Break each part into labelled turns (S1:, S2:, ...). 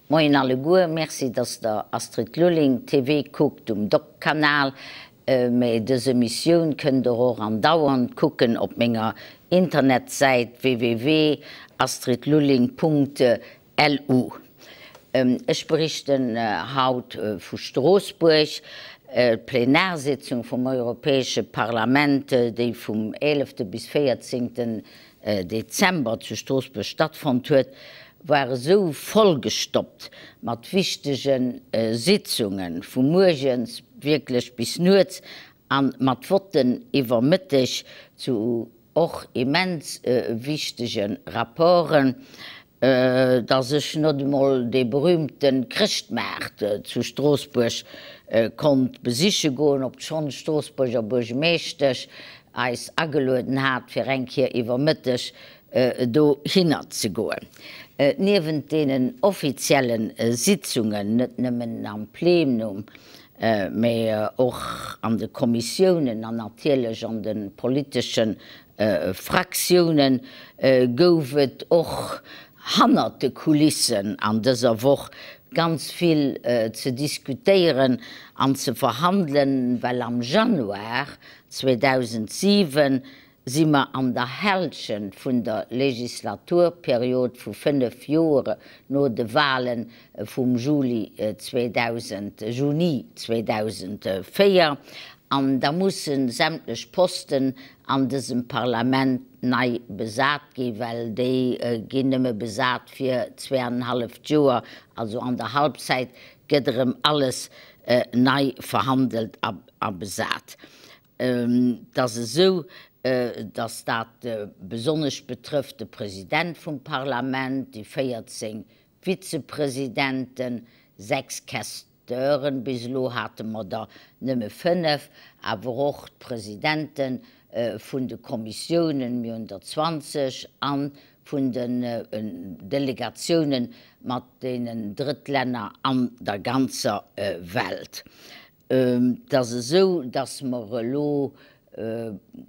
S1: Moien alleguer, merci dass der Astrid Lulling TV kuckt um Doc Kanal. Mee dës Emissioun kënnt der och andauernd kucken op menger Internetsäit www.astridlulling.lu. Ech berichten haut vu Stroossbuerg. D'Plenarsitzung vum Europäesche Parlament, déi vum 11. bis 14. Dezember zu Stroossbuerg stattfonnt huet, war esou vollgestoppt mat wichtege Sitzunge vu muergens wierklech bis nuets a mat Votten iwwer Mëtteg zu och immens wichtege Rapporten, dass ech net emol dee berühmte Chrëschtmaart zu Stroossbuerg konnt besiche goen, obschonn d'Stroossbuerger Buergemeeschtesch eis agelueden hat, fir eng Kéier iwwer Mëtteg dohinner ze goen. Niewent deenen offizielle Sitzungen, net nëmmen am Plenum, mä och an de Kommissiounen an natierlech an de politesche Fraktiounen, gouf et och hannert de Kulissen an dëser Woch ganz vill ze diskutéieren an ze verhandelen, well am Januar 2007 si mer an der Hälschent vun der Legislaturperiod vu 5 Joer no de Wahle vum Juli 2000, Juni 2004, an da musse sämtlech Posten an dësem Parlament nei besat ginn, well déi ginn nëmme besat fir zweeanenhalleft Joer, also an der Halbzeit gëtt erëm alles nei verhandelt a besat. Et ass esou, datt dat besonnesch betrëfft de President vum Parlament, déi 14 Vizepresidenten, 6 Questeuren, bis elo hate mer der nëmme 5, awer och d'Presidente vun de Kommissiounen, mir hunn der 20, a vun den Delegatiounen mat deenen Drëttlänner an der ganzer Welt. Et ass esou, dass mer elo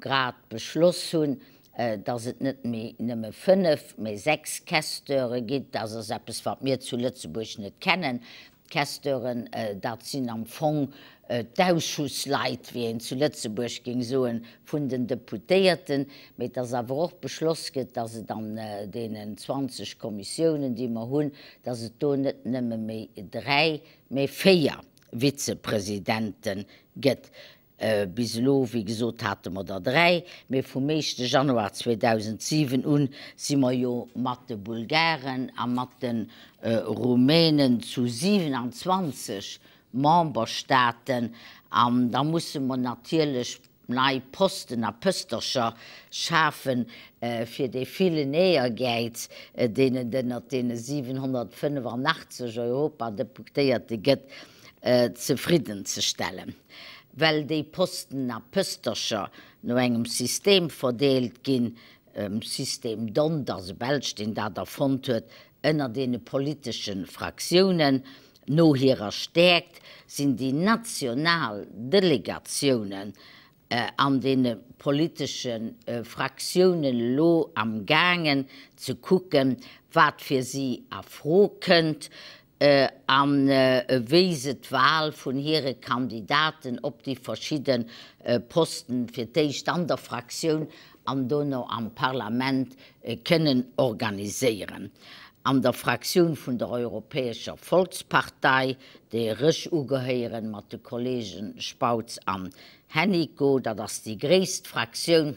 S1: grad beschloss hunn, dass et net méi nëmme 5, mä 6 Questeure gitt. Dat ass eppes, wat mir zu Lëtzebuerg net kennen. D'Questeuren, dat sinn am Fong d'Ausschuss-Leit, wéi een zu Lëtzebuerg géing soen, vun den Deputéierten. Mä et ass awer och beschloss gëtt, dass et an deenen 20 Kommissiounen, déi mer hunn, dass et do net nëmme méi 3, mä 4 Vizepresidente gëtt. Bis elo, wéi gesot, hate mer der 3, mee vum éischte Januar 2007 un si mer jo mat de Bulgaren a mat de Rumänen zu 27 Memberstaaten an da musse mer natierlech nei Posten a Pëstercher schafen, fir dee villen Éiergäiz, deen et ënnert deene 785 Europadeputéierte gëtt, zefriddenzestellen. Well déi Posten a Pëstercher no engem System verdeelt ginn, System d'Hondt ass e Belsch, deen dat erfonnt huet, ënner deene politesche Fraktiounen, No hirer Stäerkt sinn déi national Delegatiounen an deene politesche Fraktiounen elo am gaangen ze kucken, wat fir si a Fro kënnt a wéi se d'Wal vun hire Kandidaten op déi verschidde Posten, fir d'éischt an der Fraktioun an dono am Parlament, kënnen organiséieren. An der Fraktioun vun der Europäescher Volkspartei, deer ech ugehéieren, mat de Kollegen Spautz an Hennicot, dat ass déi gréisst Fraktioun,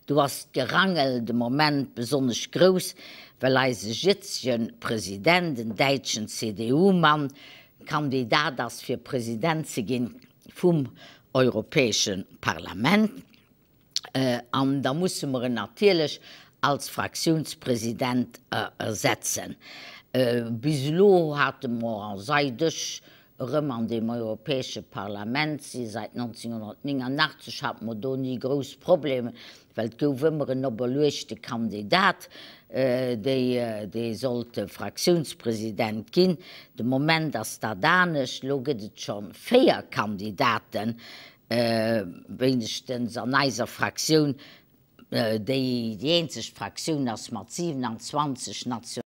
S1: do ass d'Gerangel de Moment besonnesch grouss, well eise jëtzege President, en däitschen CDU-Mann, Kandidat ass fir President ze ginn vum Europäesche Parlament. An da musse mer en natierlech als Fraktiounspresident ersetzen. Bis elo hate mer, seit ech erëm an deem Europäesche Parlament sinn, seit 1989, hate mer do ni grouss Problemer, well et gouf ëmmer en operluechte Kandidat, dee sollt Fraktiounspresident ginn. De Moment ass dat anescht. Elo gëtt et scho 4 Kandidaten, wéinegstens an eiser Fraktioun, déi déi eenzeg Fraktioun ass mat 27 nationale.